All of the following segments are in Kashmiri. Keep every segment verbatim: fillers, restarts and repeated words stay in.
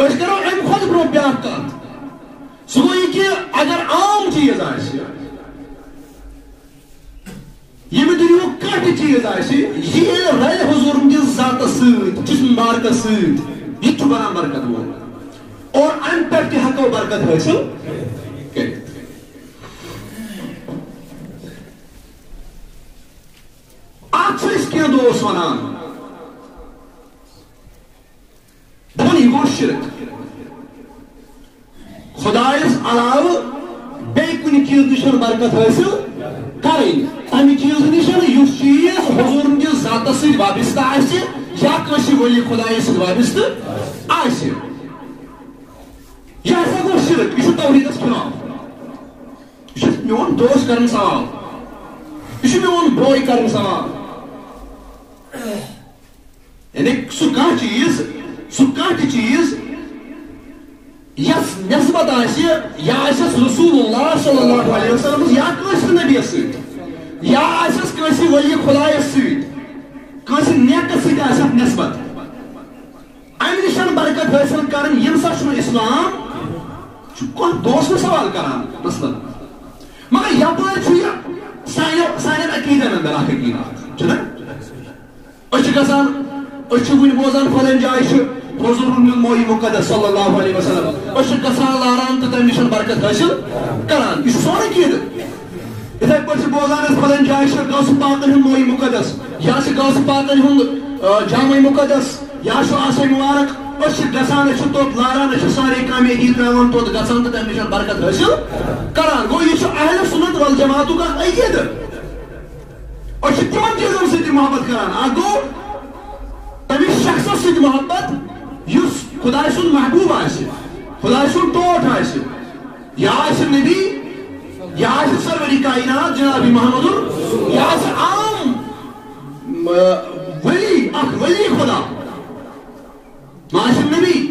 أسۍ کرو اَمہِ کھۄتہٕ برٛونٛہہ بیٛاکھ کَتھ۔ سُہ گوٚو یہِ کہِ اگر عام چیٖز آسہِ، ییٚمہِ دُنیاہُک کانٛہہ تہِ چیٖز آسہِ، یہِ ییٚلہِ رلہِ حضوٗرن کِس ذاتس سۭتۍ، جسم مبارکس سۭتۍ، یہِ تہِ چھُ بنان برکت وول۔ اور اَمہِ پٮ۪ٹھ تہِ ہٮ۪کو برکت حٲصِل کٔرِتھ۔ اَتھ چھِ أسۍ کینٛہہ دوس وَنان، دَپان، یہِ گوٚو شرک۔ خۄدایَس علاوٕ بیٚیہِ کُنہِ چیٖزٕ نِش چھَنہٕ برکت حٲصِل کَرٕنۍ۔ تَمہِ چیٖزٕ نِش، یُس چیٖز حضوٗرن کِس ذاتَس سۭتۍ وابستہٕ آسہِ یا کٲنٛسہِ ؤلی خۄدایَس سۭتۍ وابستہٕ آسہِ۔ یہِ ہسا گوٚو شرک، یہِ چھُ توحیٖدَس خلاف۔ یہِ چھُ میون دوس کران سوال، یہِ چھُ میون بوے کران سوال۔ یعنی سُہ کانٛہہ چیٖز، سُہ کانٛہہ تہِ چیٖز یَس نسبت آسہِ، یا آسٮ۪س رسول اللہ صلی اللہ علیہ وسلم یا کٲنٛسہِ نبیَس سۭتۍ، یا آسٮ۪س کٲنٛسہِ ولی خۄدایَس سۭتۍ، کٲنٛسہِ نیکَس سۭتۍ آسہِ اَتھ نسبت۔ اَمہِ نِش چھَنہٕ برکت حٲصِل کَرٕنۍ، ییٚمہِ ساتہٕ چھُنہٕ اِسلام، چھُ کانٛہہ دوس نہٕ سوال کَران، مثلاً۔ مگر یَپٲرۍ چھُ یہِ سانیو، سانٮ۪ن عقیٖدَن اندر اَکھ عقیٖدٕ اَکھ، چھُنہ؟ أسۍ چھِ گژھان، أسۍ چھِ وٕنہِ بوزان فلٲنۍ جایہِ چھُ حضوٗرُن مویہِ مُقدس صلی اللہ علیہ وسلم۔ أسۍ چھِ گژھان لاران تہٕ تَمہِ نِش چھَنہٕ برکت حٲصِل کَران۔ یہِ چھُ سون عقیٖدٕ۔ یِتھَے پٲٹھۍ چھِ بوزان أسۍ فلٲنۍ جایہِ چھُ غوث پاکَن ہُنٛد مویہِ مُقدس، یا چھِ غوث پاکَن ہُنٛد، آ، جامع مُقدس، یا چھُ آسان مُبارک۔ أسۍ چھِ گژھان، أسۍ چھِ توٚت لاران، أسۍ چھِ سارے کامیٲبی ترٛاوان توٚت گژھان تہٕ تَمہِ نِش برکت حٲصِل کران۔ گوٚو، یہِ چھُ اہل سنت والجماعتُک اکھ عقیدٕ۔ أسۍ چھِ تِمن چیٖزن سۭتۍ تہِ محبت کران۔ اکھ گوٚو، تٔمِس شخصس سۭتۍ محبت یُس خدایہِ سُنٛد محبوب آسہِ، خدایہِ سُنٛد ٹوٹھ آسہِ۔ یا آسہِ نبی، یا آسہِ سرور کائنات جناب محمد، یا آسہِ عام، م، ولی، اکھ ولی خدا۔ نہ آسہِ نبی،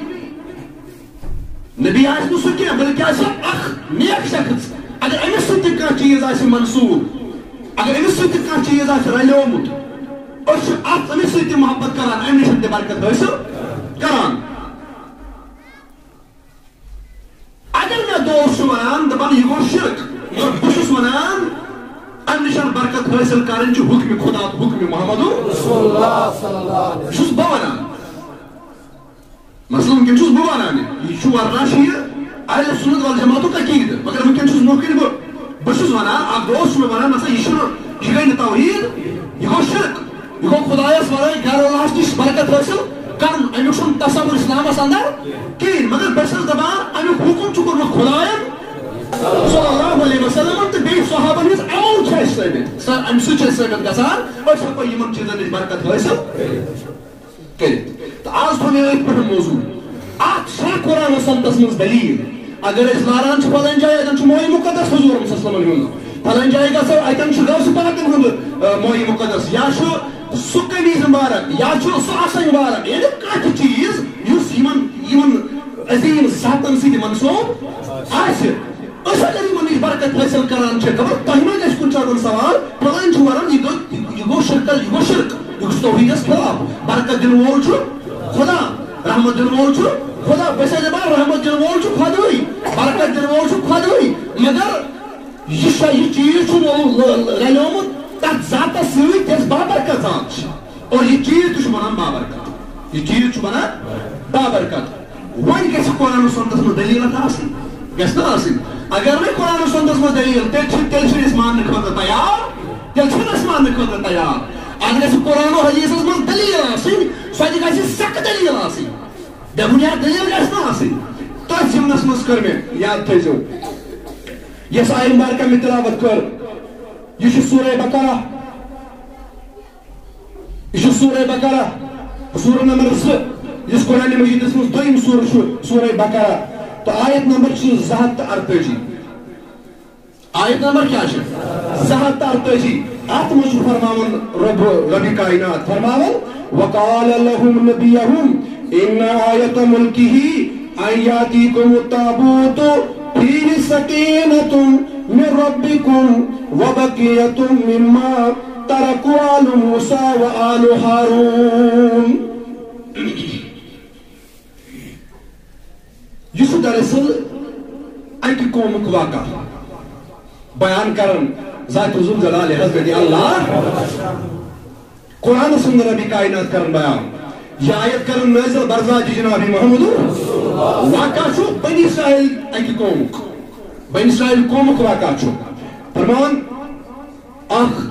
نبی آسہِ نہٕ سُہ کینٛہہ، بلکہِ آسہِ اکھ نیک شخص۔ اگر أمِس سۭتۍ تہِ کانٛہہ چیٖز آسہِ منسوٗب، اگر أمِس سۭتۍ تہِ کانٛہہ چیٖز آسہِ رلیومُت، أسۍ چھِ اتھ أمِس سۭتۍ تہِ محبت کران، امہِ نِش تہِ برکت حٲصِل کران۔ اگر مےٚ دوست چھُ وَنان، دَپان، یہِ گوٚو شرک، مگر بہٕ چھُس وَنان، اَمہِ نِش برکت حٲصِل کَرٕنۍ چھِ حُکمِ خدا تہٕ حُکمِ محمد رسول اللہ صلی اللہ علیہ وسلم۔ چھُس بہٕ وَنان۔ مثلاً وٕنکٮ۪ن چھُس بہٕ وَنان، یہِ چھُ ورنہ چھُ یہِ اہل سنت والجماعتُک عقیٖدٕ، مگر وٕنکٮ۪ن چھُس برٛونٛہہ کَنہِ بہٕ، بہٕ چھُس وَنان، اَکھ دوست چھُ مےٚ وَنان، نہ سا، یہِ چھُنہٕ، یہِ گٔے نہٕ توحیٖد، یہِ گوٚو شرک۔ یہِ گوٚو خدایس ورٲے غیر اللہس نِش برکت حٲصِل کرُن۔ اَمیُک چھُنہٕ تصور اسلامس اندر کِہیٖنۍ۔ مگر بہٕ چھُس دَپان، اَمیُک حُکُم چھُ کوٚرمُت خدایَن صلی اللہ علیہ وسلمن تہٕ بیٚیہِ صحابن ہٕنٛز عمل چھِ اَسہِ ثٲبت۔ سر، اَمہِ سۭتۍ چھِ اَسہِ ثٲبت گژھان، أسۍ ہٮ۪کو یِمن چیٖزن نِش برکت حٲصِل کٔرِتھ۔ تہٕ آز تھوٚو مےٚ أتھۍ پٮ۪ٹھ موضوع۔ اَتھ چھا قرآن و سنتس منٛز دٔلیٖل؟ اگر أسۍ لاران چھِ فلٲنۍ جایہِ، اَتٮ۪ن چھُ مویہِ مُقدس حضور صلی اللہ علیہ وسلم ہُنٛد، فلٲنۍ جایہِ گژھو، اَتٮ۪ن چھُ غوث پاکن ہُنٛد، آ، مویہِ مُقدس، یا چھُ سُہ قمیٖض مُبارک، یا چھُ سُہ عصا مُبارک، یعنی کانٛہہ تہِ چیٖز یُس یِمن، یِمن عظیٖم ذاتن سۭتۍ منسوب آسہِ۔ أسۍ اگر یِمن نِش برکت حٲصِل کران چھِ، خبر تۄہہِ ما گژھِ کُنہِ ساتہٕ سوال، فلٲنۍ چھُ ونان، یہِ گوٚو، یہِ گوٚو شرکل، یہِ گوٚو شرک، یہِ گوٚو توحیٖدس خلاف۔ برکت دِنہٕ وول چھُ خدا، رحمت دِنہٕ وول چھُ خدا۔ بہٕ چھُس دَپان، رحمت دِنہٕ وول چھُ خۄدٕے، برکت دِنہٕ وول چھُ خۄدٕے، مگر یہِ چھا، یہِ چیٖز چھُ ووٚلُم-، ل-، ل-، رلیومُت تَتھ ذاتَس سۭتۍ، یۄس بابرکت ذات چھِ۔ اور یہِ چیٖز تہِ چھُ بَنان بابرکت۔ یہِ چیٖز چھُ بَنان بابرکت۔ وۄنۍ گژھِ قرآن و سنتَس منٛز دٔلیٖل اَتھ آسٕنۍ۔ گژھِ نہ آسٕنۍ؟ اگر نہٕ قرآن و سنتَس منٛز دٔلیٖل، تیٚلہِ چھِ، تیٚلہِ چھِنہٕ أسۍ ماننہٕ خٲطرٕ تیار۔ تیٚلہِ چھِنہٕ أسۍ ماننہٕ خٲطرٕ تیار۔ اَتھ گژھِ قرآن و حدیثَس منٛز دٔلیٖل آسٕنۍ، سۄ تہِ گژھِ سَکھ دٔلیٖل آسٕنۍ۔ بے بُنیاد دٔلیٖل گژھِ نہٕ آسٕنۍ۔ تٔتھۍ ضِمنَس منٛز کٔر مےٚ، یاد تھٲیزیو، یۄس آیہِ مبارکہ مےٚ تلاوت کٔر، یہِ چھُ سورہ بقرہ۔ یہِ چھُ سورہ بقرہ، سورہ نمبر زٕ، یُس قرآن مجیدس منٛز دوٚیِم سورہ چھُ، سورہ بقرہ، تہٕ آیت نمبر چھُ زٕ ہتھ تہٕ ارتٲجی۔ آیت نمبر کیٛاہ چھِ؟ زٕ ہتھ تہٕ ارتٲجی۔ اتھ منٛز چھُ فرماوان رب، رب کائنات فرماوان، وقال لهم نبيهم إن آية ملكه أن يأتيكم التابوت فيه سكينة من ربكم وبقية مما ترك آل موسى وآل هارون۔ دراصل اکہِ قومُک واقعہ بیان کران ذات ذوالجلال حضرت اللہ۔ قرآن سُنٛد ربِ کائنات کران بیان، یہِ آیت کران نٲزِل برذات جناب محمد۔ واقعہ چھُ بنی اسرائیل اکہِ قومُک، بنی اسرائیل قومُک واقعہ چھُ۔ فرمان، اکھ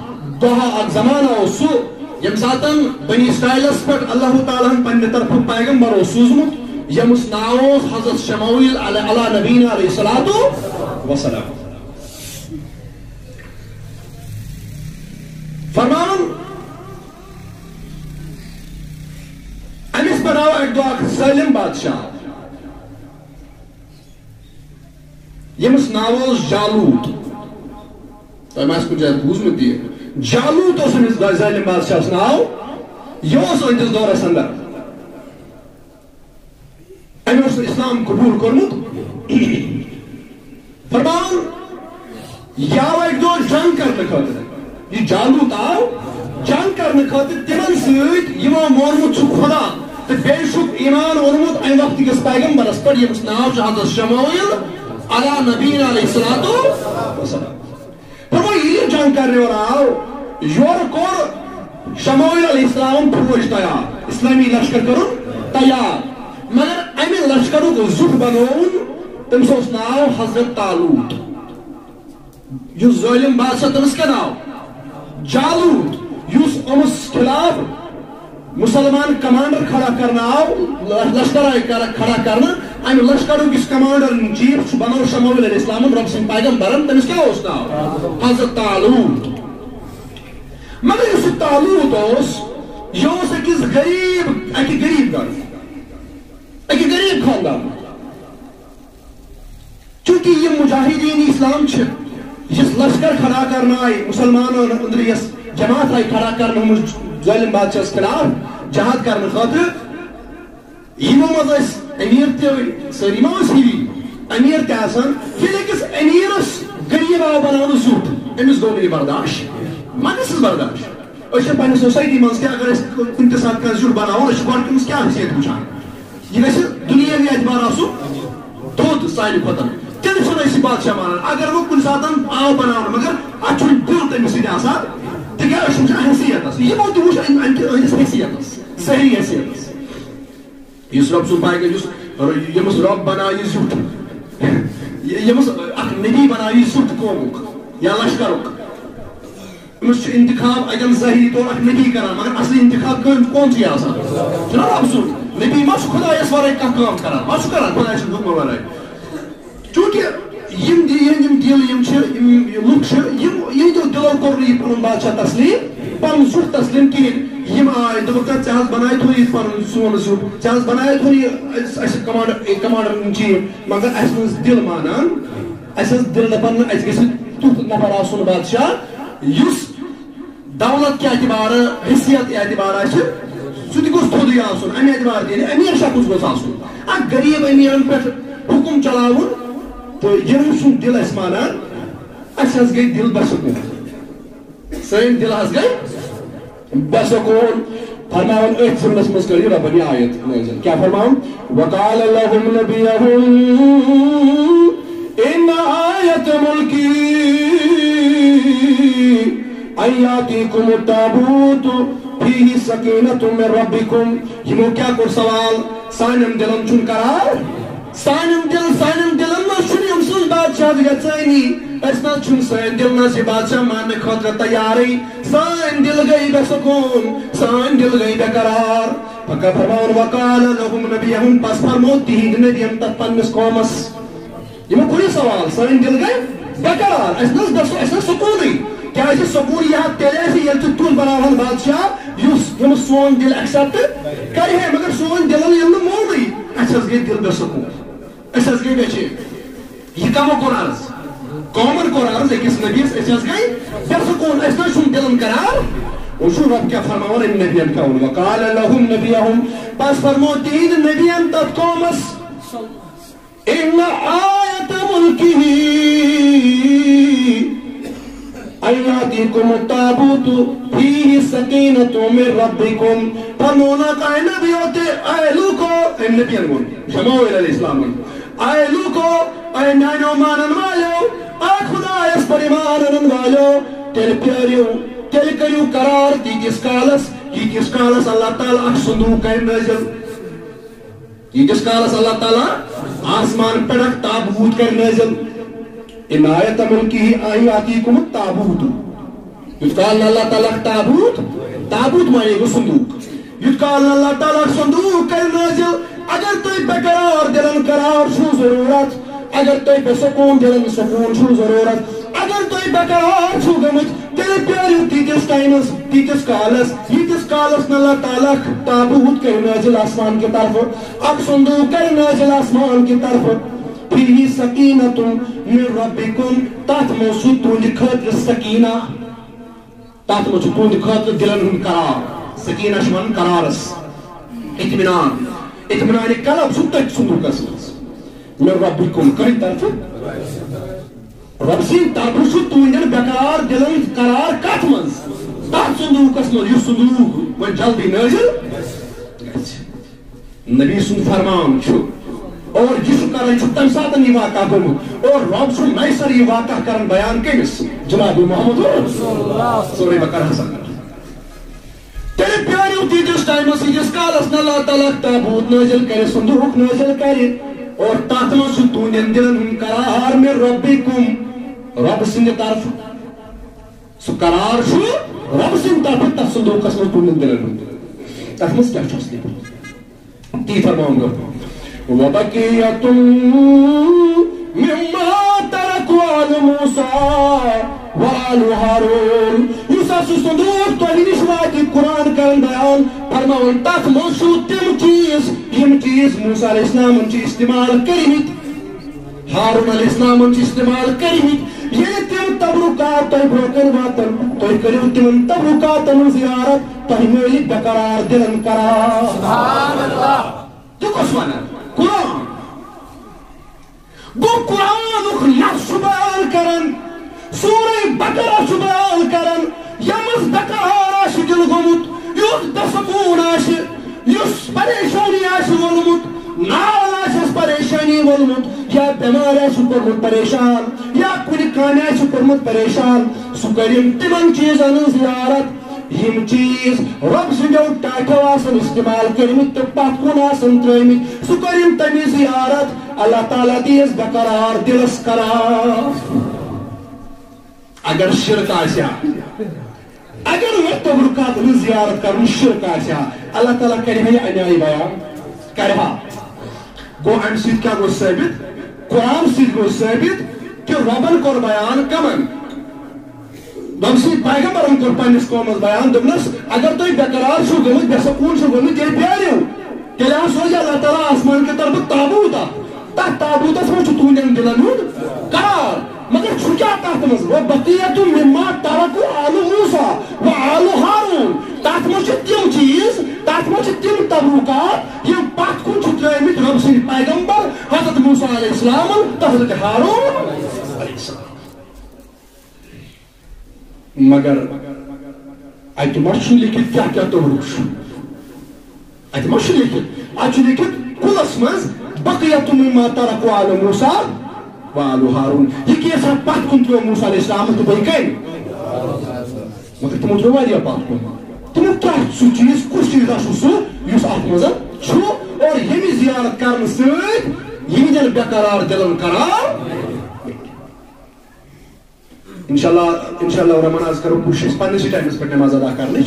دۄہ، اکھ زمانہ اوس سُہ، ییٚمہِ ساتن بنی اسرائیلس پٮ۪ٹھ اللہ تعالیٰ ہن پننہِ طرفہٕ پیغمبر اوس سوٗزمُت، ییٚمِس ناو اوس حضرت شموئیل علی، علی نبینا علیہ الصلوۃ والسلام۔ فرمان، أمِس پٮ۪ٹھ آو اَکہِ دۄہ اَکھ ظٲلِم بادشاہ، ییٚمِس ناو اوس جالوت۔ تۄہہِ ما آسہِ کُنہِ جایہِ بوٗزمُت یہِ؟ جالوت اوس أمِس ظٲلِم بادشاہَس ناو۔ یہِ اوس أہٕنٛدِس دورَس اندر۔ أمۍ اوس نہٕ اسلام قبول کوٚرمُت۔ فرمان، یہِ آو اَکہِ دۄہ جنگ کرنہٕ خٲطرٕ۔ یہِ جالوت آو جنگ کرنہٕ خٲطرٕ تِمن سۭتۍ، یِمو مونمُت چھُ خدا تہٕ بیٚیہِ چھُکھ ایمان اوٚنمُت اَمہِ وقتہٕ کِس پیغمبرس پٮ۪ٹھ، ییٚمِس ناو چھُ حضرت شموئیل علی نبینا علیہ الصلوۃ والسلام۔ فرمو، ییٚلہِ جنگ کرنہِ یورٕ آو، یورٕ کوٚر شموئیل علیہ السلام فوج تیار، اسلامی لشکر کوٚرُن تیار، مگر امہِ لشکرُک زیُٹھ بنووُن، تٔمِس اوس ناو حضرت طالوت۔ یُس ظٲلِم بادشاہ، تٔمِس کیٛاہ ناو؟ جالوت۔ یُس أمِس خلاف مسلمان کمانڈر کھڑا کرنہٕ آو، لشکر آیہِ کر-، کھڑا کرنہٕ، امہِ لشکرُک یُس کمانڈر ان چیف چھُ، بنوو شموئیل علیہ السلامن، رب سٕنٛدۍ پیغمبرن، تٔمِس کیٛاہ اوس ناو؟ حضرت طالوت۔ مگر یُس یہِ طالوت اوس، یہِ اوس أکِس غریب، اَکہِ غریب گرٕ، اَکہِ غریب خاندان۔ چونکہ یِم مجاہدین اسلام چھِ، یُس لشکر کھڑا کرنہٕ آیہِ، مسلمانن أنٛدرٕ یۄس جماعت آیہِ کھڑا کرنہٕ آمٕژ ظٲلِم بادشاہس خلاف جہاد کرنہٕ خٲطرٕ، یِمو منٛز ٲسۍ امیر تہِ، سٲری ما ٲسۍ ہِوی؟ امیر تہِ آسان۔ ییٚلہِ أکِس امیرس غریب آو بناونہٕ زیُٹھ، أمِس گوٚو نہٕ یہِ برداشت، ما گژھٮ۪س برداشت؟ أسۍ چھِ پننہِ سوسایٹی منٛز تہِ، اگر أسۍ کُنہِ تہِ ساتہٕ کانٛہہ زیُٹھ بناوو، أسۍ چھِ گۄڈٕ تٔمِس کیٛاہ حیثیت وٕچھان؟ یہِ گژھِ دُنیاوی اعتبار آسُن تھوٚد سانہِ کھۄتہٕ۔ تیٚلہِ چھُنہٕ أسۍ یہِ بادشاہ مانان۔ اگر وۄنۍ کُنہِ ساتہٕ آو بناونہٕ، مگر اَتھ چھُنہٕ دِل تٔمِس سۭتۍ آسان، تِکیٛازِ أسۍ چھِ وٕچھان حیثیتس۔ یِمو تہِ وٕچھ أمۍ، أمۍ کہِ، أہٕنٛدِس حیثیتس، ظٲہری حیثیتس۔ یُس رۄب سُنٛد پیغمبر، یُس، ییٚمِس رۄب بناوِ زیُٹھ، ییٚمِس اکھ نبی بناوِ زیُٹھ قومُک یا لشکرُک، أمِس چھُ انتخاب اَتٮ۪ن ظٲہری طور اکھ نبی کران، مگر اصلی انتخاب کٔمۍ، کون چھُ یہِ آسان؟ چھُنہ رۄب سُنٛد۔ نبی ما چھُ خدایس ورٲے کانٛہہ کٲم کران؟ ما چھُ کران خدایہِ سٕنٛدِ حُکمہٕ ورٲے؟ چونکہ یِم دِ-، یِم، یِم دِل یِم چھِ، یِم لُکھ چھِ، یِم، یِہنٛدیو دِلو کوٚر نہٕ یہِ پنُن بادشاہ تسلیم، پنُن زُٹھ تسلیم کِہیٖنۍ۔ یِم آے، دوٚپُکھ، "ژےٚ حظ بنایتھو یہِ پنُن سون زیُٹھ، ژےٚ حظ بنایتھو یہِ اَسہِ، اَسہِ کمانڈر، کمانڈر ان چیف"، مگر اَسہِ نہٕ حظ دِل مانان۔ اَسہِ حظ دِل دَپان نہٕ اَسہِ گژھِ تیُتھ نفر آسُن بادشاہ، یُس دولت کہِ اعتبارٕ، حیثیت اعتبارٕ آسہِ، سُہ تہِ گوٚژھ تھوٚدُے آسُن۔ اَمہِ اعتبارٕ تہِ، یعنی امیر شخص گوٚژھ آسُن۔ اکھ غریب امیرن پٮ۪ٹھ حُکُم چلاوُن تہٕ ییٚمہِ سُنٛد دِل اَسہِ مانان، اَسہِ حظ گٔے دِل بسکوٗن۔ سٲنۍ دِل حظ گٔے بسکوٗن۔ فرماوان أتھۍ ضمنس منٛز کٔر یہِ رۄبن یہِ آیت نٲزِل۔ کیٛاہ فرماوُن؟ وقال لهم نبيهم إن آية ملكه أن يأتيكم التابوت فيه سكينة من ربكم۔ یِمو کیٛاہ کوٚر سوال؟ سانٮ۪ن دِلن چھُنہٕ قرار، سانٮ۪ن دِل، سانٮ۪ن دِلن منٛز چھُنہٕ أمۍ سٕنٛز بادشاہت یژٲنی۔ أسۍ نہ حظ چھُنہٕ سٲنۍ دِل نہ حظ یہِ بادشاہ ماننہٕ خٲطرٕ تیارٕے۔ سٲنۍ دِل گٔے بے سکوٗن، سٲنۍ دِل گٔے بے قرار۔ پکا فرماوُن، وقال لهم نبيهم، پس فرموو تِہنٛدِ نبین تتھ پننِس قومس۔ یِمو کوٚر یہِ سوال، سٲنۍ دِل گٔے بے قرار، اَسہِ نہ حظ بے سُ-، اَسہِ نہ حظ سکوٗنٕے۔ کیٛازِ سکوٗن یی ہا تیٚلہِ اَسہِ، ییٚلہِ ژٕ تیُتھ بناوہن بادشاہ، یُس، ییٚمِس سون دِل accept کرِ ہے، مگر سون دِلن ییٚلہِ نہٕ مونُے، اَسہِ حظ گٔے دِل بے سکوٗن۔ أسۍ حظ گٔے بے چین۔ یہِ کمو کوٚر عرض؟ قومن کوٚر عرض أکِس نبیَس، أسۍ حظ گٔے بے سکوٗن، اَسہِ نہ حظ چھُنہٕ دِلن قرار۔ وۄنۍ چھُ رۄب کیٛاہ فرماوان أمۍ نبیَن کیٛاہ ووٚن؟ وقال لهم نبيهم، پس فرموو تِہنٛدِ نبیَن تتھ قومس، إن آية ملكه أن يأتيكم التابوت فيه سكينة من ربكم۔ فرمووُن اے نبیو تہِ، اے لوٗکو، أمۍ نبیَن ووٚن، شموئیل علیہ السلامن، اے لوٗکو، اے میانیو مانن والیو، اے خدایس پر ایمان انن والیو، تیٚلہِ پیٲرِو، تیٚلہِ کٔرِو قرار تیٖتِس کالس، ییٖتِس کالس اللہ تعالیٰ اکھ صندوق کرِ نٲزِل۔ ییٖتِس کالس اللہ تعالیٰ آسمان پٮ۪ٹھ اکھ تابوٗت کرِ نٲزِل۔ عنایت ملکی آئی آتی کُمت تابوٗت۔ یُتھ کال نہٕ اللہ تعالیٰ ہُک تابوٗت، تابوٗت معنی گوٚو صندوٗق۔ یُتھ کال نہٕ اللہ تعالیٰ ہُک صندوٗق کرِ نٲزِل، اگر تُہۍ بے قرار دِلن قرار چھُو ضروٗرت، اگر تُہۍ بے سکوٗن دِلن سکوٗن چھُو ضروٗرت، اگر تُہۍ بے قرار چھِو گٔمٕتۍ، تیٚلہِ پیٲرِو تیٖتِس ٹایمس، تیٖتِس کالس، ییٖتِس کالس نہٕ اللہ تعالیٰ ہُک تابوٗت کرِ نٲزِل آسمان کہِ طرفہٕ، اکھ صندوٗق کرِ نٲزِل آسمان کہِ طرفہٕ۔ فیہ سکینۃ من ربکم، تتھ منٛز چھُ تُہنٛدِ خٲطرٕ سکینہ۔ تتھ منٛز چھُ تُہنٛدِ خٲطرٕ دِلن ہُنٛد قرار۔ سکینہ چھِ ونان قرارس، اطمینان۔ اطمینان قلب چھُ تٔتھۍ صندوٗقس منٛز۔ من ربکم، کٔمۍ طرفہٕ؟ رب سٕنٛدِ طرفہٕ چھُ تُہنٛدٮ۪ن بے قرار دِلن قرار کتھ منٛز؟ تتھ صندوٗقس منٛز، یُس صندوٗق وۄنۍ جلدی نٲزِل گژھِ۔ نبی سُنٛد فرمان چھُ، اور یہِ چھُ کران، چھُ تَمہِ ساتہٕ یہِ واقعہ گوٚمُت، اور رب چھُ نَیہِ سَرٕ یہِ واقعہ کران بیان کٔمِس؟ جناب محمد۔ سورہ بقرہ ہسا۔ تیٚلہِ پیٲرِو تیٖتِس ٹایمَس، ییٖتِس کالَس نہٕ اللہ تعالیٰ تابوٗت نٲزِل کرِ، صندوٗق نٲزِل کرِ، اور تَتھ منٛز چھُ تُہنٛدٮ۪ن دِلَن ہُنٛد قرار من ربکم، رب سٕنٛدِ طرفہٕ۔ سُہ قرار چھُ رب سٕنٛدِ طرفہٕ تَتھ صندوٗقَس منٛز تُہنٛدٮ۪ن دِلَن ہُنٛد۔ تَتھ منٛز کیٛاہ چھُ اَصلی؟ تی فرماوُن گوٚو۔ وَبَقِيَّةٌ مِّمَّا تَرَكَ آلُ مُوسَىٰ وَآلُ هَارُونَ۔ یُس ہسا سُہ صندوٗق تۄہہِ نِش واتہِ، قرآن کرن بیان، فرماوان، تَتھ منٛز چھُ تِم چیٖز، یِم چیٖز موسیٰ علیہ السلامن چھِ استعمال کٔرمٕتۍ، ہارون علیہ السلامن چھِ استعمال کٔرمٕتۍ۔ ییٚلہِ تِم تبرکات تۄہہِ برونٛہہ کَنہِ واتن، تُہۍ کٔرِو تِمن تبرکاتن ہٕنٛز زیارت، تۄہہِ میلہِ بے قرار دِلن قرار۔ سبحان اللہ۔ تہِ کُس وَنان؟ قرآن۔ گوٚو قرآنُک نص چھُ بیان کران، سورہ بقرہ چھُ بیان کران، یَتھ منٛز بے قرار آسہِ دِل گوٚمُت، یُس بے سکوٗن آسہِ، یُس پریشٲنی آسہِ وولمُت، نال آسٮ۪س پریشٲنی وولمُت، یا بٮ۪مارِ آسہِ کوٚرمُت پریشان، یا کُنہِ کامہِ آسہِ کوٚرمُت پریشان، سُہ کٔرِن تِمن چیٖزن ہٕنٛز زیارت۔ یِم چیٖز رۄب سٕنٛدیو ٹاٹھیو آسن استعمال کٔرمٕتۍ تہٕ پتھ کُن آسن ترٲومٕتۍ، سُہ کٔرِن تَمِچ زیارت۔ اللہ تعالیٰ دِیس بے قرار دِلس قرار۔ اگر شرک آسہِ ہا، اگر وۄنۍ تبرکاتن ہٕنٛز زیارت کرُن شرک آسہِ ہا، اللہ تعالیٰ کرِ ہا یہِ انیاے بیان؟ کرِ ہا۔ گوٚو امہِ سۭتۍ کیٛاہ گوٚو ثٲبت؟ قرآن سۭتۍ گوٚو ثٲبت کہِ رۄبن کوٚر بیان کمن؟ رۄب سٕنٛدۍ پیغمبرن کوٚر پننِس قومس بیان، دوٚپنس، اگر تُہۍ بے قرار چھِو گٔمٕتۍ، بے سکوٗن چھِو گٔمٕتۍ، تیٚلہِ پیٲرِو۔ تیٚلہِ ہا سوزِ اللہ تعالیٰ آسمان کہِ طرفہٕ تابوٗت اکھ۔ تتھ تابوٗتس منٛز چھُ تُہنٛدٮ۪ن دِلن ہُنٛد قرار۔ مگر چھُ کیٛاہ تتھ منٛز؟ وَبَقِيَّةُ مِمَّا تَرَكَ آلُ مُوسَىٰ وَآلُ هَارُونَ۔ تتھ منٛز چھِ تِم چیٖز، تتھ منٛز چھِ تِم تبرکات، یِم پتھ کُن چھِ ترٲومٕتۍ رۄب سٕنٛدۍ پیغمبر حضرت موسیٰ علیہ السلامن تہٕ حضرت ہارون علیہ السلام۔ مگر اتہِ ما چھُ لیکھِتھ کیٛاہ کیٛاہ تبرک چھُ؟ اتہِ ما چھُ لیکھِتھ؟ اتہِ چھُ لیکھِتھ کُلس منٛز بقیت مما ترک آل موسیٰ و آل ہارون۔ یہِ کیس ہا پتھ کُن ترٛوو موسیٰ علیہ السلام تہٕ بیٚیہِ کٔمۍ؟ مگر تِمو ترٛوو واریاہ پتھ کُن۔ تِمو کیٛاہ سُہ چیٖز، کُس چیٖز ہا چھُ سُہ یُس اتھ منٛز چھُ اور ییٚمِچ زیارت کرنہٕ سۭتۍ یِہنٛدٮ۪ن بے قرار دِلن قرار؟ انشاءاللہ، انشاءاللہ الرحمن، آز کرو کوٗشش پننِسٕے ٹایمس پٮ۪ٹھ نماز ادا کرنٕچ۔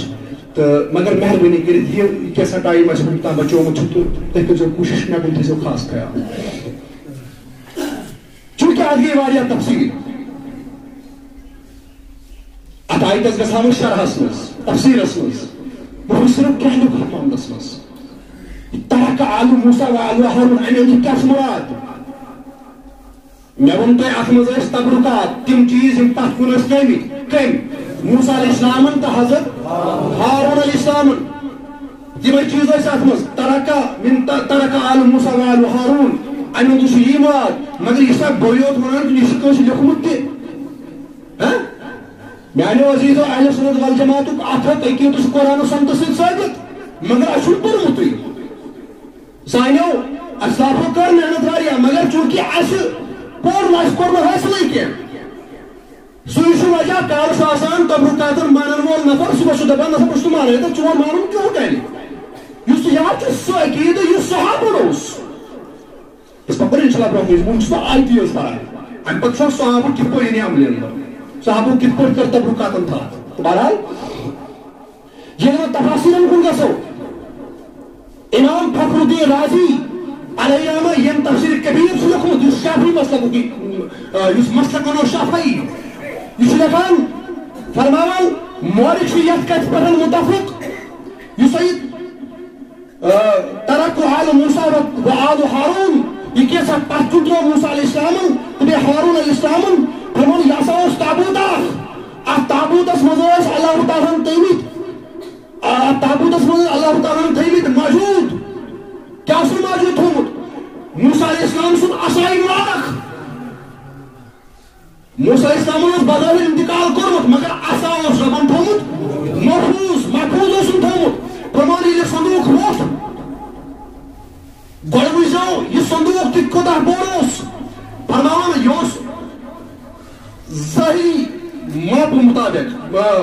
تہٕ مگر مہربٲنی کٔرِتھ یہِ کینٛژھا ٹایم آسہِ وُنیُک تام بچومُت چھُ تہٕ تُہۍ کٔرۍزیو کوٗشش مےٚ کُن تھٲیزیو خاص خیال۔ چونکہ اتھ گٔے واریاہ تفصیٖل، اتھ آیتس گژھٕ ہا وۄنۍ شرحس منٛز، تفصیٖلس منٛز۔ بہٕ وٕچھٕ صرف کینٛہہ لیوٚکھُکھ معاملس منٛز۔ ترک آل موسیٰ و آل ہارون، امیُک کیٛاہ چھُ مراد؟ مےٚ ووٚن تۄہہِ، اتھ منٛز ٲسۍ تبرکات، تِم چیٖز یِم پتھ کُن ٲسۍ ترٲومٕتۍ۔ کٔمۍ؟ موسیٰ علیہ السلامن تہٕ حضرت ہارون علیہ السلامن۔ تِمے چیٖز ٲسۍ اتھ منٛز۔ ترک من ت-، ترک آل موسیٰ و آل ہارون۔ امیُک چھُ یی مراد، مگر یہِ چھا بٕے یوت ونان کِنہٕ یہِ چھُ کٲنٛسہِ لیوٚکھمُت تہِ؟ ہہ؟ میانیو عزیزو، اہل سنت والجماعتُک اتھ ہتھ عقیدٕ چھُ قرآن و سنتس سۭتۍ ثٲبت، مگر اسہِ چھُنہٕ پوٚرمُتٕے۔ سانیو اسلافو کٔر محنت واریاہ، مگر چونکہ اَسہِ پوٚر نہٕ، اَسہِ کوٚر نہٕ حٲصِلٕے کینٛہہ۔ سُے چھُ وجہ، کالہٕ چھُ آسان تبرکاتن مانن وول نفر، صُبحس چھُ دپان، "نسا، بہٕ چھُس نہٕ مانان، تہٕ چون مانُن کیٛاہ کرِ؟ یُس ژٕ یاد چھُ، سُہ عقیدٕ، یُس صحابن اوس۔" أسۍ پکو انشاءاللہ برونٛہہ کُن، وُنہِ چھُس بہٕ آیتی یٲژ پران۔ اَمہِ پتہٕ چھُ صحابہٕ کِتھ پٲٹھۍ یعنی عملہِ اندر، صحابو کِتھ پٲٹھۍ کٔر تبرکاتن تھپھ۔ بہرحال، ییٚلہِ وۄنۍ تفاسیرن کُن گژھو، امام فخر الدین رازی علیہ رحمہ، ییٚمۍ تفسیر کبیر چھُ لیوٚکھمُت، یُس شافعی مسلکُک، آ، یُس مسلک ونو شافعی، یہِ چھُ لیکھان، فرماوان، مورخ چھُ یتھ کتھِ پٮ۪ٹھ متفق، یُس سید، آ، ترک آل موسیٰ و، و آل ہارون، یہِ کینٛژھا پتھ کُن ترٛوو موسیٰ علیہ السلامن تہٕ بیٚیہِ ہارون علیہ السلامن، فرماوان، یہِ ہسا اوس تابوت اکھ، اتھ تابوتس منٛز ٲسۍ اللہ تعالیٰ ہن تھٲومٕتۍ، آ، اتھ تابوتس منٛز ٲسۍ اللہ تعالیٰ ہن تھٲومٕتۍ موجود۔ کیٛاہ اوس موجود تھوٚومُت؟ موسیٰ علیہ السلام سُنٛد عصایہِ مبارک۔ موسیٰ علیہ السلامن اوس بظاہر انتقال کوٚرمُت، مگر عصا اوس ربن تھوٚومُت محفوظ، محفوظ اوسُن تھوٚومُت۔ فرمان، ییٚلہِ صندوق ووٚتھ، گۄڈٕ وٕچھزیو، یہِ صندوق تہِ کوٗتاہ بوٚڑ اوس۔ فرماوان، یہِ اوس ظٲہری ماپہٕ مُطابق، آ،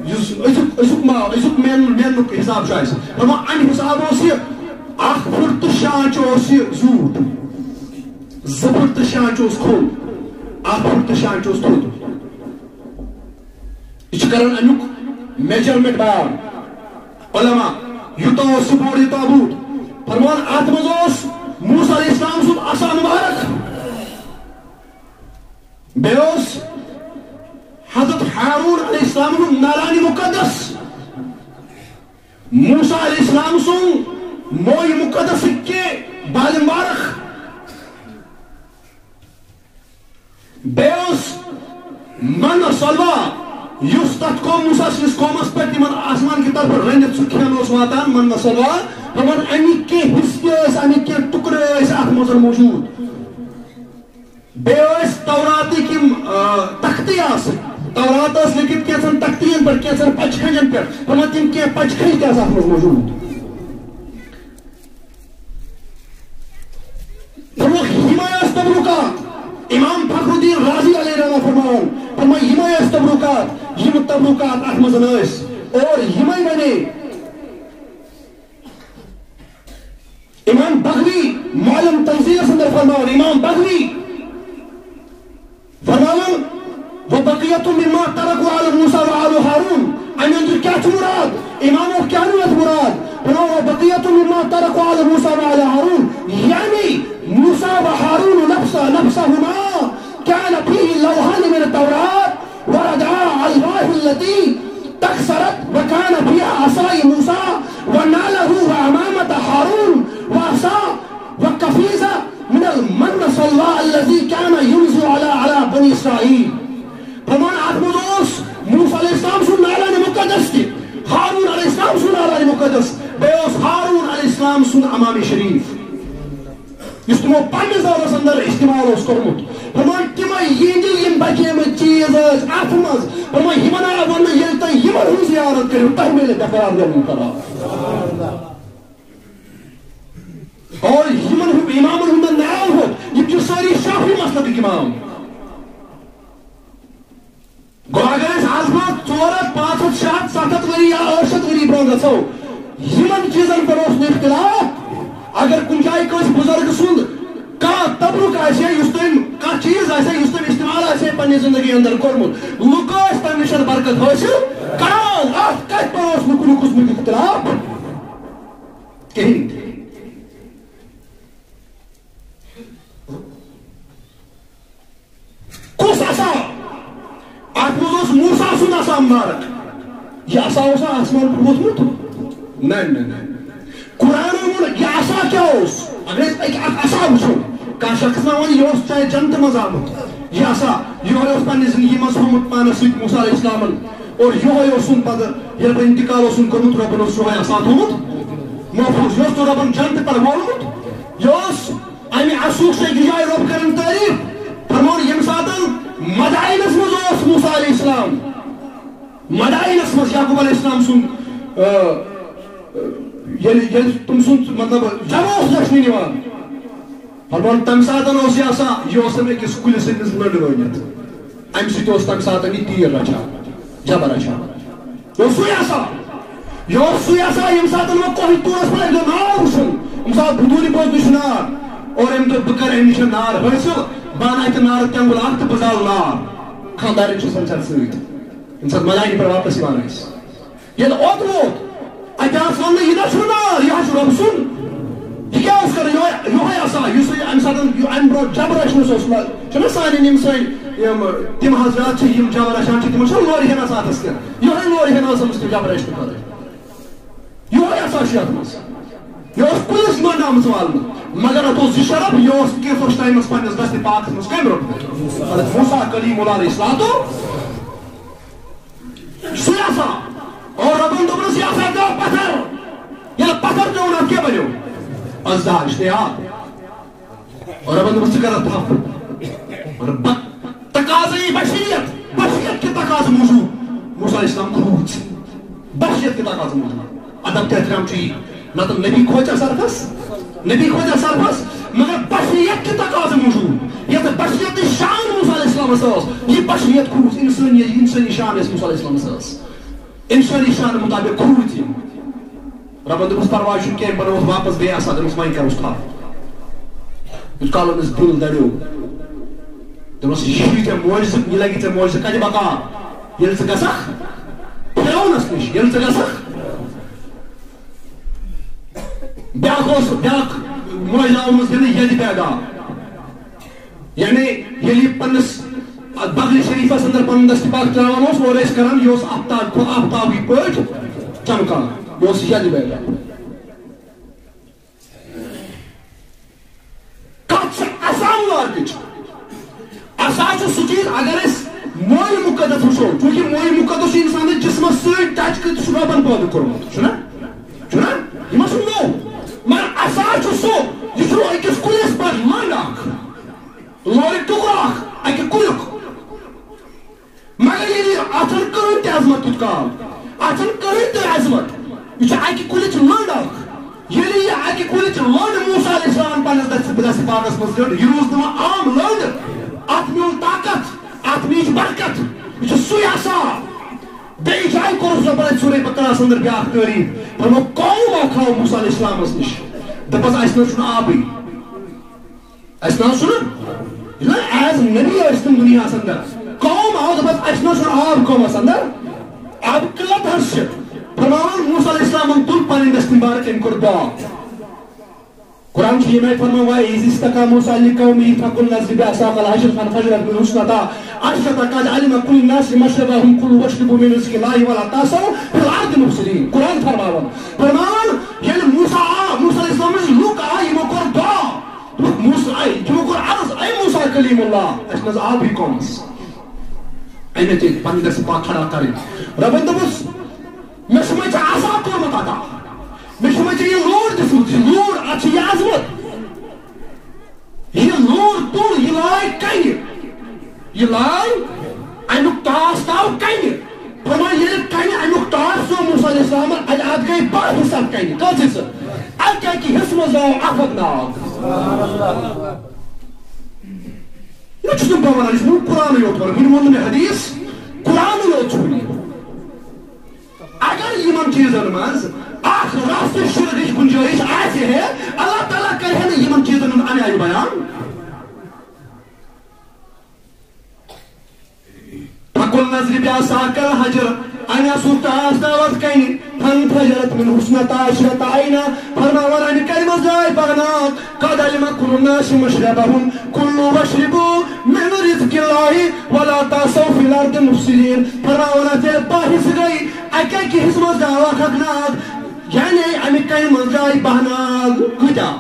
یُس أزیُک، أزیُک ما-، أزیُک مین-، مینُک حساب چھُ اَسہِ۔ فرمان، اَمہِ حساب اوس یہِ اکھ فُٹ تہٕ شےٚ آنچہِ اوس یہِ زیوٗٹھ۔ زٕ فُٹ تہٕ شےٚ آنچہِ اوس کھوٚل، اکھ فُٹ تہٕ شےٚ آنچہِ اوس تھوٚد۔ یہِ چھُ کران اَمیُک measurement بیان۔ علماء، یوٗتاہ اوس یہِ بوٚڑ یہِ تابوٗت۔ فرمان، اَتھ منٛز اوس موسیٰ علیہ السلام سُنٛد عصا مُبارک۔ بیٚیہِ اوس حضرت ہارون علیہ السلام ہُنٛد نالانِ مُقدس۔ موسیٰ علیہ السلام سُنٛد مویہِ مُقدسٕکۍ کینٛہہ بالہِ مبارک۔ بیٚیہِ اوس من سلوا، یُس تتھ قوم، موسیٰ سٕنٛدِس قومس پٮ۪ٹھ تِمن آسمان کہِ طرفہٕ رٔنِتھ سُہ کھٮ۪ن اوس واتان، من سلوا۔ دپان، اَمِکۍ کینٛہہ حصہٕ تہِ ٲسۍ، اَمِکۍ کینٛہہ ٹُکرٕ ٲسۍ اتھ منٛز موجود۔ بیٚیہِ ٲسۍ توراتٕکۍ یِم، آ، تختہٕ آسہٕ، تورات ٲس لیکھِتھ کینٛژن تختین پٮ۪ٹھ، کینٛژن پچہِ کھنجن پٮ۪ٹھ، دپان، تِم کینٛہہ پچہِ کھنجہِ تہِ آسہٕ اتھ منٛز موجود۔ فرمووُکھ، یِمے ٲسۍ تبرکات۔ امام فخر الدین رازی علیہ رحمہ فرماوان، فرموو، یِمے ٲسۍ تبرکات، یِم تبرکات اتھ منٛز ٲسۍ۔ اور یِمے بنے امام بغوی، معلم تنزیلس اندر فرماوان، امام بغوی فرماوان، "وبقية مما تركوا على موسى وعلى هارون"۔ اَمہِ اندر کیٛاہ چھُ مراد؟ امامو کیٛاہ نیوٗ اَتھ مراد؟ فرماوان، "وبقية مما تركوا على موسى وعلى هارون"، یعنی موسیٰ و ہارون نفسہ، نفسہما كان فيه لوحان من التوراة ورجع الواح التي تكسرت وكان فيها عصاي موسى ونعله وعمامة هارون وعصا وقفيزة من المن والسلوى الذي كان ينزل على، على بني إسرائيل۔ فرمان، اتھ منٛز اوس موسیٰ علیہ السلام سُنٛد نالانِ مُقدس تہِ، ہارون علیہ السلام سُنٛد نالانِ مُقدس، بیٚیہِ اوس ہارون علیہ السلام سُنٛد عمامِ شریٖف، یُس تِمو پننِس دورس اندر استعمال اوس کوٚرمُت۔ فرمان، تِمے یِہنٛدِ یِم بچیمٕتۍ چیٖز ٲسۍ اتھ منٛز۔ فرمان، یِمن آو وننہٕ، ییٚلہِ تُہۍ یِمن ہٕنٛز زیارت کٔرِو، تۄہہِ میلہِ غفران میون قرار۔ اور یِمن ہُنٛد، امامن ہُنٛد ناو ہیوٚت، یِم چھِ سٲری شافعی مسلکٕکۍ امام۔ گوٚو اگر أسۍ از برونٛہہ ژور ہتھ، پانٛژھ ہتھ، شےٚ ہتھ، ستھ ہتھ ؤری یا ٲٹھ شتھ ؤری برونٛہہ گژھو، یِمن چیٖزن پٮ۪ٹھ اوس نہٕ اختلاف۔ اگر کُنہِ جایہِ کٲنٛسہِ بُزرگہٕ سُنٛد کانٛہہ تبرُک آسہِ ہے، یُس تٔمۍ کانٛہہ چیٖز آسہِ ہے، یُس تٔمۍ استعمال آسہِ ہے پننہِ زندگی اندر کوٚرمُت، لُکھ ٲسۍ تمہِ نِش برکت حٲصِل کران۔ اتھ کتہِ پٮ۪ٹھ اوس نہٕ کُنہِ قٕسمُک اختلاف کِہیٖنۍ تہِ۔ کُس عصا؟ اتھ منٛز اوس موسیٰ سُنٛد عصا مبارک۔ یہِ عصا اوسا آسمان پٮ۪ٹھ ووٚتھمُت؟ نہ، نہ، نہ۔ قرآنن ووٚن، یہِ عصا کیٛاہ اوس؟ اگر أسۍ اکہِ اکھ عصا وٕچھو، کانٛہہ شخص ما وَنہِ، یہِ اوس چاہے جنتہٕ منٛز آمُت۔ یہِ عصا، یِہوٚے اوس پننہِ زندگی منٛز تھوٚومُت پانس سۭتۍ موسیٰ علیہ السلامن۔ اور یِہوٚے اوسُن پتہٕ، ییٚلہِ پتہٕ انتقال اوسُن کوٚرمُت، رۄبن اوس یِہوٚے عصا تھوٚومُت محفوظ۔ یہِ اوس نہٕ رۄبن جنتہٕ پٮ۪ٹھ وولمُت، یہِ اوس امہِ عصوک چھُ أکِس جایہِ رۄب کران تعریف، فرمووُن، ییٚمہِ ساتہٕ مدائنس منٛز اوس موسیٰ علیہ السلام، مدائنس منٛز یعقوب علیہ السلام سُنٛد، آ، ییٚلہِ، ییٚلہِ تٔمۍ سُنٛد، مطلب، جمع اوس دٔچھنہِ نِوان، دَپان، تَمہِ ساتہٕ اوس یہِ آسان، یہِ اوس أمۍ أکِس کُلِس أمِس لٔنٛڈ ؤنِتھ۔ اَمہِ سۭتۍ اوس تَمہِ ساتہٕ یہِ تیٖر رَچھان، جبر رَچھان۔ یہِ اوس سُے آسان، یہِ اوس سُے آسان، ییٚمہِ ساتہٕ وۄنۍ کوہِ طورس پٮ۪ٹھ أمۍ دوٚپ، نار وٕچھُن۔ ییٚمہِ ساتہٕ بُدوٗرِ پوٚز وٕچھ نار، اور أمۍ دوٚپ، بہٕ کَرٕ اَمہِ نِش نار حٲصِل، بہٕ اَنہٕ اَتہِ نارٕ تٮ۪نٛگُل اَکھ تہٕ بہٕ زالہٕ نار۔ خانٛدارِنۍ چھِ سَمکھان سۭتۍ، ییٚمہِ ساتہٕ مَلانہِ پٮ۪ٹھ واپَس یِوان ٲسۍ۔ ییٚلہِ اوٚت ووت، اَتہِ آس وَننہٕ، یہِ نہ چھُ نار، یہِ حظ چھُ رۄب سُنٛد۔ یہِ کیٛاہ اوس کران؟ یِہوٚے، یِہوٚے آسا، یُس یہِ اَمہِ ساتہٕ، یہِ اَمہِ برونٛہہ جبر رَچھنَس اوس، مطلب، چھُنہ سانٮ۪ن یِم سٲنۍ، یِم تِم حضرات چھِ، یِم جبر رَچھان چھِ، تِمَن چھُنہ لورِ ہٮ۪نَس اَتھَس کینٛہہ۔ یِہوٚے لورِ ہٮ۪نَس ٲسمٕژ تِم جبر رَچھنہٕ خٲطرٕ۔ یِہوٚے آسا چھُ اَتھ منٛز۔ یہِ اوس کُلِس منٛز آمٕژ والنہٕ، مگر اَتھ اوس یہِ شرف، یہِ اوس کینٛژھس ٹایمَس پنٛنِس دَستِ پاکَس منٛز کٔمۍ روٚٹمُت؟ حضرت موسیٰ کلیٖم اللہ علیہ الصلوۃ۔ سُے ہسا۔ اور رۄبن دوٚپنس، یہِ ہسا گوٚو پتھر۔ ییٚلہِ پتھر پیوٚو، نہ کیٛاہ بنیو؟ اژدہا، اشتہار۔ اور رۄبن دوٚپنس، ژٕ کر اتھ تھپھ؟ مگر بہ-، تقاضہٕ یی بشریت، بشریت کہِ تقاضہٕ موٗجوٗب موسیٰ علیہ السلام کھوٗژ۔ بشریت کہِ تقاضہٕ موٗجوٗب۔ ادب تہٕ احترام چھُ یی۔ نتہٕ نبی کھوژیا سرفس؟ نبی کھوژیا سرفس؟ مگر بشریت کہِ تقاضہٕ موٗجوٗب، یتھ بشریت شان موسیٰ علیہ السلامس ٲس، یہِ بشریت کھوٗژ، انسٲنی، انسٲنی شان یۄس موسیٰ علیہ السلامس ٲس، انسٲنی شان مطابق کھوٗژ یِم۔ رۄبن دوٚپُس، پرواے چھُنہٕ کینٛہہ، بہٕ بنووُس واپس بیٚیہِ آسان، دوٚپُس، وۄنۍ کر اوس تھپھ؟ یُتھ کال أمِس دِل دریو، دوٚپمس، یہِ چھُے ژےٚ معجزٕ، یہِ لگہِ ژےٚ معجزٕ، کتہِ بکار؟ ییٚلہِ ژٕ گژھکھ فرعونس نِش، ییٚلہِ ژٕ گژھکھ۔ بیٛاکھ اوس، بیٛاکھ معجزٕ آمُت دِنہٕ یدِ پیدا۔ یعنی ییٚلہِ یہِ پننِس بغلِ شریفس اندر پنُن دستِ پاک تراوان اوس، اورٕ ٲسۍ کران، یہِ اوس آفتاب، آفتابٕکۍ پٲٹھۍ چمکان، یہِ اوس یدِ پیدا۔ کتھ چھِ عصا مبارکٕچ؟ عصا چھُ سُہ چیٖز، اگر أسۍ مویہِ مُقدس وٕچھو، چوٗنٛکہِ مویہِ مُقدس چھُ اِنسانَس جسمَس سۭتۍ ٹچ کٔرِتھ، سُہ چھُ رۄبَن پٲدٕ کوٚرمُت، چھُنہ؟ چھُنہ؟ یہِ ما چھُ نوٚو؟ مگر عصا چھُ سُہ، یہِ چھُ أکِس کُلِس پٮ۪ٹھ لٔنٛڈ اکھ، لورِ ٹُکرٕ اکھ، اَکہِ کُلیُک۔ مگر ییٚلہِ یہِ، اَتھ چھَنہٕ کٕہٕنۍ تہِ عظمت تیُتھ کال، اَتھ چھَنہٕ کٕہٕنۍ تہِ عظمت۔ یہِ چھِ اَکہِ کُلِچ لٔنٛڈ اَکھ۔ ییٚلہِ یہِ اَکہِ کُلِچ لٔنٛڈ موسیٰ علیہ السلام پنٛنِس دَستہِ، دَستہِ پاکَس منٛز لٔنٛڈ، یہِ روٗز نہٕ وۄنۍ عام لٔنٛڈ۔ اَتھ میوٗل طاقت، اَتھ میٖج برکت۔ یہِ چھُ سُے عصا۔ بیٚیہِ جایہِ کوٚرُس رۄبَن اَتہِ سورہ بقرہَس اندر بیٛاکھ تعریٖف۔ فرموو، قوم اَکھ آو موسیٰ علیہ السلامَس نِش۔ دوٚپُس، اَسہِ نہ حظ چھُنہٕ آبٕے۔ اَسہِ نہ حظ چھُنہٕ، ییٚلہِ as نبی ٲسۍ تِم دُنیاہَس اندر، قوم آو، دوٚپُس، اَسہِ نہ حظ چھُنہٕ آب قومَس اندر، آب قلت حظ چھِ۔ فرماوان، موسیٰ علیہ السلامَن تُل پَنٕنۍ دَستہِ مبارک، أمۍ کوٚر دعا۔ قرآن چھُ ییٚمہِ آیہِ فرماوان، وَإِذِ اسْتَسْقَىٰ مُوسَىٰ لِقَوْمِهِ فَقُلْنَا اضْرِبْ بِعَصَاكَ الْحَجَرَ فَانْفَجَرَتْ مِنْهُ اثْنَتَا عَشْرَةَ عَيْنًا قَدْ عَلِمَ كُلُّ أُنَاسٍ مَشْرَبَهُمْ فَكُلُوا وَاشْرَبُوا مِنْ رِزْقِ اللَّهِ وَلَا تَعْثَوْا فِي الْأَرْضِ مُفْسِدِينَ۔ قرآن فرماوان، فرماوان، ییٚلہِ موسیٰ آو، موسیٰ علیہ السلامٕچ لُکھ آے، یِمو کوٚر دعا۔ دوٚپُکھ، موسیٰ، اے، تِمو کوٚر عرض، اے موسیٰ کلیم اللہ، اَسہِ نہ حظ آبٕے قومَس۔ اَمہِ نتیجہٕ پنٕنۍ دَستہِ پاک کھڑا کَرٕنۍ۔ رۄبَن دوٚپُس، مےٚ چھُ وۄنۍ ژےٚ عصا کوٚرمُت عطا۔ مےٚ چھُ وۄنۍ ژےٚ یہِ لوٗر دِژمٕژ، یہِ لوٗر، اَتھ چھِ یہِ عظمت۔ یہِ لوٗر تُل، یہِ لاے کَنہِ۔ یہِ لاے، اَمیُک ٹاس تاو کَنہِ۔ فرمایا، ییٚلہِ کَنہِ اَمیُک ٹاس ژوٚل موسیٰ علیہ السلامَن، اَتہِ اَتھ گٔے باہ حصہٕ اَتھ کَنہِ۔ کٔژ حصہٕ؟ اَکہِ اَکہِ حصہٕ منٛز درٛاو اَکھ اَکھ ناگ۔ نہ چھُس نہٕ بہٕ وَنان، یہِ چھُ وۄنۍ قرآنٕے یوت وَنان، وٕنہِ ووٚن نہٕ مےٚ حدیث، قرآنٕے یوت چھُ وٕنہِ۔ اگر یِمن چیٖزن منٛز اکھ رژھ تہِ شرکٕچ گُنجٲیِش آسہِ ہے، اللہ تعالیٰ کرِ ہے نہٕ یِمن چیٖزن ہُنٛد اَمہِ آیہِ بیان۔ فَقُلْنَا اضْرِبْ بِعَصَاكَ الْحَجَرَ، اَنہِ آسُکھ ٹاس داوَتھ کَنہِ، فَانْفَجَرَتْ مِنْهُ اثْنَتَا عَشْرَةَ عَيْنًا، فرماوان اَمہِ کَنہِ منٛز درٛاے باہ ناگ، قَدْ عَلِمَ كُلُّ أُنَاسٍ مَشْرَبَهُمْ، كُلُوا وَاشْرَبُوا مِنْ رِزْقِ اللَّهِ وَلَا تَعْثَوْا فِي الْأَرْضِ مُفْسِدِينَ۔ فرماوان اَتھ ییٚلہِ باہ حصہٕ گٔے، اَکہِ اَکہِ حصہٕ منٛز درٛاو اَکھ اَکھ ناگ، یعنی اَمہِ کَنہِ منٛز درٛاے باہ ناگ۔ کۭتیٛاہ؟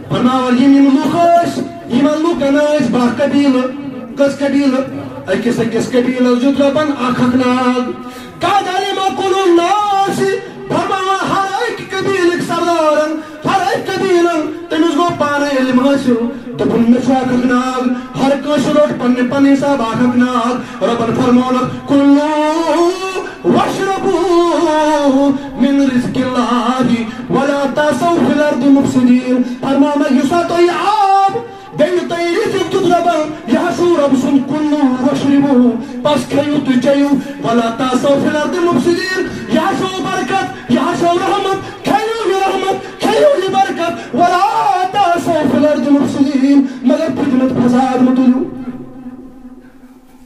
فرماوان یِم یِم لُکھ ٲسۍ، یِمن لُکن ٲسۍ باہ قبیٖلہٕ۔ کٔژ قبیٖلہٕ؟ أکِس أکِس قبیٖلس دیُت رۄبن اکھ اکھ ناگ۔ قَدْ عَلِمَ كُلُّ أُنَاسٍ، فرماوان ہر أکۍ قبیٖلٕکۍ سردارن، ہر أکۍ قبیٖلن، تٔمِس گوٚو پانَے علم حٲصِل۔ دوٚپُن، مےٚ چھُ اکھ اکھ ناگ، ہر کٲنٛسہِ روٚٹ پننہِ پننہِ حساب اکھ اکھ ناگ۔ رۄبن فرموونکھ، كُلُوا وَاشْرَبُوا مِنْ رِزْقِ اللَّهِ وَلَا تَعْثَوْا فِي الْأَرْضِ مُفْسِدِينَ۔ فرماونکھ، یُس سا تۄہہِ آب سُنٛد کُلُو وَشرِبُو، پس کھیٚیِو تہٕ چیٚیِو، وَلا تَعْثَوْا فِی الْأَرْضِ مُفْسِدِیٖن۔ یہِ ہا چھَو برکت، یہِ ہا چھَو رحمت، کھیٚیِو یہِ رحمت، کھیٚیِو یہِ برکت، وَلا تَعْثَوْا فِی الْأَرْضِ مُفْسِدِیٖن، مگر فتنہٕ تہٕ فساد مہٕ تُلِو۔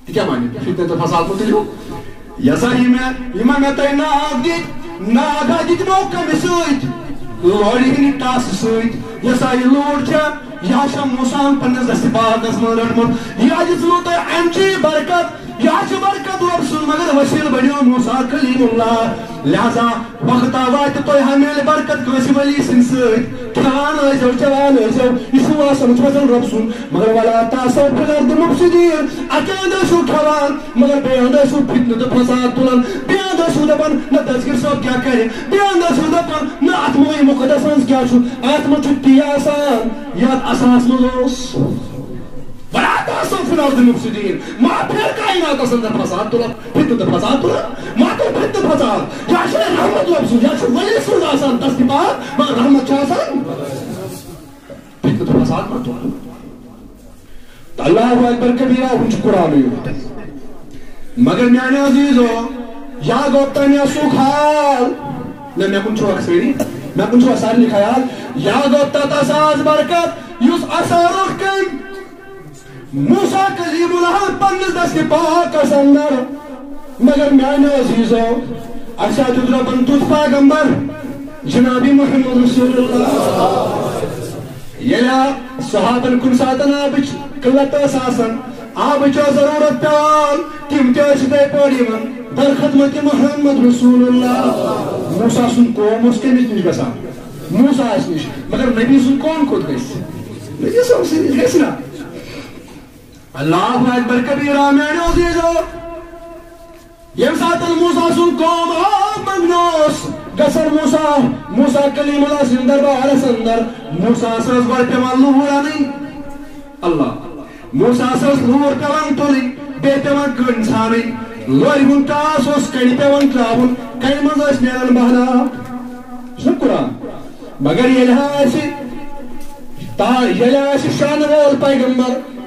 تہِ کیٛاہ وَنہِ؟ فتنہٕ تہٕ فساد مہٕ تُلِو۔ یہِ ہسا یہِ مےٚ، یِمن مےٚ تۄہہِ ناگ دِتۍ، ناگ ہا دِتۍ تِمو کَمہِ سۭتۍ؟ لورِ ہٕنٛدِ ٹاسہٕ سۭتۍ۔ یۄس سا یہِ لوٗر چھےٚ، یہِ ہا چھےٚ موسیٰ ہن پننِس دستِ پاکس منٛز رٔٹمٕژ۔ یہِ ہا دِژمو تۄہہِ امچی برکت، یہِ ہا چھِ برکت رۄب سُنٛد، مگر وسیٖلہٕ بنیو موسیٰ کلیم اللہ۔ لہذا وقت آو واتہِ تۄہہِ ہا میلہِ برکت کٲنٛسہِ ولی سٕنٛدِ سۭتۍ۔ کھٮ۪وان ٲسۍزیو، چٮ۪وان ٲسۍزیو، یہِ چھُ آسان چھُ آسان رۄب سُنٛد، مگر وَلا تَعْثَوْا فِی الْأَرْضِ مُفْسِدِیٖن۔ اَکہِ اَندٕ ٲسِو کھٮ۪وان، مگر بیٚیہِ اَندٕ ٲسِو فتنہٕ تہٕ فساد تُلان، بیٚیہِ اَندٕ ٲسِو دَپان، نہ دستگیر صٲب کیٛاہ کَرِ، بیٚیہِ انداز چھُ دَپان، نہ، اَتھ مٲے مُقدس منٛز کیٛاہ چھُ؟ اَتھ منٛز چھُ تی آسان، یَتھ اَساہَس منٛز اوس۔ وَلا تَعْثَوْا فِی الْأَرْضِ مُفْسِدِیٖن۔ ما پھر کایناتَس اندر فساد تُلان، فتنہٕ تہٕ فساد تُلان، ما تُل فتنہٕ فساد۔ یا چھُ رحمت رۄب سُنٛد، یا چھُ ولی سُنٛد آسان دستِ پاک، مگر رحمت چھِ آسان۔ فتنہٕ تہٕ فساد ما تُل۔ اللہ اکبر کبیرہ، ہُم چھُ قرآنٕے یوت۔ مگر میانہِ عزیزو، یا گوٚو تۄہہِ مےٚ سُہ خیال، نہ، مےٚ کُن چھُوا سٲری، مےٚ کُن چھُوا سارنٕے خیال، یا گوٚو تَتھ اَساہَس برکت، یُس اَساہ روٚٹ کٔمۍ؟ موسیٰ کلیم اللہ پننِس دستِ پاکس اندر۔ مگر میانہِ عزیزو، اَسہِ ہا دیُت رۄبن تیُتھ پیغمبر، جناب محمد رسول اللہ۔ ییٚلہِ آ-، صحابن کُنہِ ساتن آبٕچ قلت ٲس آسان، آبٕچ ٲس ضروٗرت پٮ۪وان، تِم تہِ ٲسۍ یِتھَے پٲٹھۍ یِوان، در خدمت محمد رسول اللہ۔ موسیٰ سُنٛد قوم اوس کٔمِس نِش گژھان؟ موسیٰ ہس نِش۔ مگر نبی سُنٛد قوم کوٚت گژھِ؟ نبی صٲب سٕنٛدِ نِش گژھِ نا؟ اللہ اکبر کبیرہ، میانیو عزیزو۔ ییٚمہِ ساتہٕ موسیٰ سُنٛد قوم آب منٛگنہِ اوس گژھان، موسیٰ، موسیٰ کلیم اللہ سٕنٛدِ دربارس اندر، موسیٰ ہس ٲس گۄڈٕ پٮ۪وان لوٗر اَنٕنۍ۔ اللہ۔ موسیٰ ہس ٲس لوٗر پٮ۪وان تُلٕنۍ، بیٚیہِ پٮ۪وان کٔنۍ ژھانٕنۍ۔ لورِ ہُنٛد ٹاس اوس کنہِ پٮ۪وان ترٛاوُن، کنہِ منٛز ٲسۍ نیران بہلاب۔ یہِ چھُنہ قرآن؟ مگر ییٚلہِ ہا آسہِ تا-، ییٚلہِ آسہِ شانہٕ وول پیغمبر،